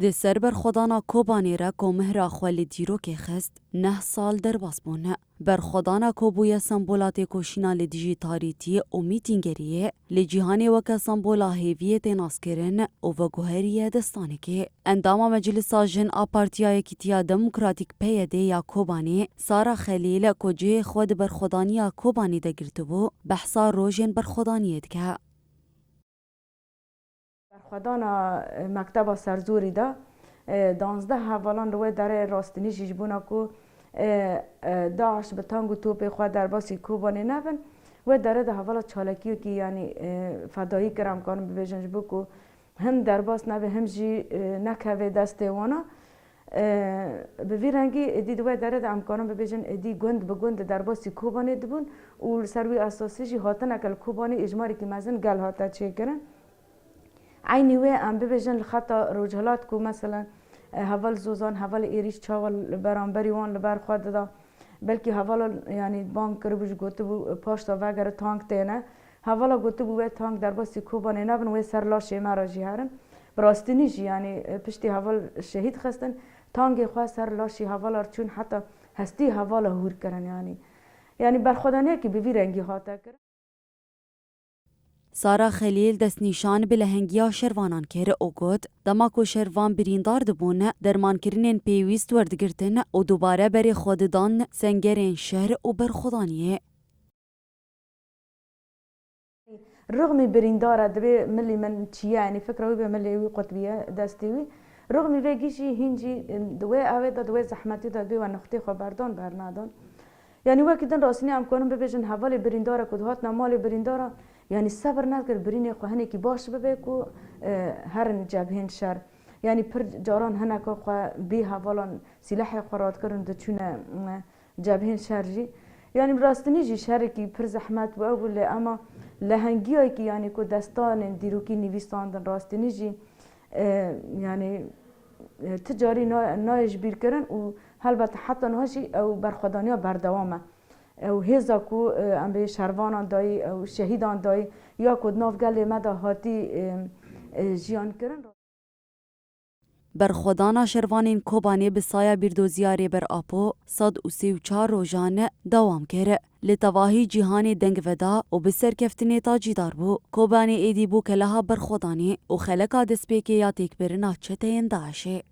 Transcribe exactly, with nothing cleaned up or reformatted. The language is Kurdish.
Di ser berxwedana Kobanê re ku mihra xwe li dîrokê xist, neh sal derbas bûn. Berxwedana ku bûye sembola têkoşîna li dijî tarîtiyê û mîtîngeriyê, li cîhanê weke sembola hêviyê tê naskirin û veguheriye destanekê. Endama Meclisa Jin a Partiya Yekîtiya Demokratîk, P Y D, ya Kobanê, Sara Xelîl, ku cihê xwe di berxwedaniya Kobanê de girtibû, behsa rojên berxwedaniyê dike. Berxwedana, e, Mekteba Serzorî de, e, danzdeh hevalan li wê derê rastînî jî ji bona ku, e, e, DAIŞ bi tang û topê xwe derbasî Kobanê nebin, wê derê de hevala çalakiyekî, yanî, e, fedayî kir, em karin bibêjin, ji bo ku him derbas nebe, him jî, e, nekeve destê wana. E, bi vî rengî êdî di wê derê de em karin bibêjin, êdî gund bi gund derbasî Kobanê dibûn û li ser wî esasî jî hatineke li Kobanê îcmarekî mezin gel hate çêkirin. Eynî wê em bibêjin li xeta Rojhilat ku, meselen, e, heval Zozan, heval Êrîş çawa li beramberî wan li ber xwe dida. Belkî hevala, yanî, bang kiribû, ji gotibû, e, paşta vegere, tank têne. Hevala gotibû, wê tank derbasî Kobanê nebin, wê ser laşê me re jî herin. Bi rastînî jî, yanî, e, piştî heval şehîd xistin, tangê xwe ser laşî hevala re çûn, heta hestî hevala hûr kirin, yanî. Yanî berxwedaniyekî bi vî rengî hate kirin. Sara Xelîl destnîşan bi lehengiya şervanan kir û got, dema ku şervan birîndar dibûn, dermankirinên pêwîst werdigirtin û dubare berê xwe didan sengerên şer û berxwedaniyê. Rixmî birîndar e, divê milî min çiye, yanî fikra wî be milê wî qutbiye, destê wî. Rixmî vê gî jî hîn jî, em, di wê ewê de, di wê zehmetî de, divê we nixtê xwe berdan, bernadan. Yanî wekî din rastînî em karin bibêjin, hevalê birîndar e ku dihatina malê birîndara, yanî sebir nedikir birînê xwe hinekî baş bibe ku, e, herin cebhên şer. Yanî pir caran hineka xwe bê hevalan sîlehê xwe radikirin diçûne, e, cebhên şer jî. Yanî bi rastînî jî şerekî pir zehmet bû, ew bû, lê ema lehengiyekî, yanî ku destanên dîrokî nivîsandin, rastînî jî, e, yanî, e, ti carî na-, nayê ji bîr kirin û helbet heta niha jî ew berxwedaniya berdewam e. Ew hêza ku, e, em bê şervanan dayî, ew şehîdan dayî, ya ku di nav gelê me de hatî, e, e, jiyan kirin. Berxwedana şervanên Kobanê bi saya bîrdoziya Rêber Apo sed û sê û çar rojan dewam kir. Li tevahî cîhanê deng veda û bi serkeftinê tacîdar bû. Kobanê êdî bû keleha berxwedanê û xeleka destpêkê ya têkbirina çeteyên DAIŞê.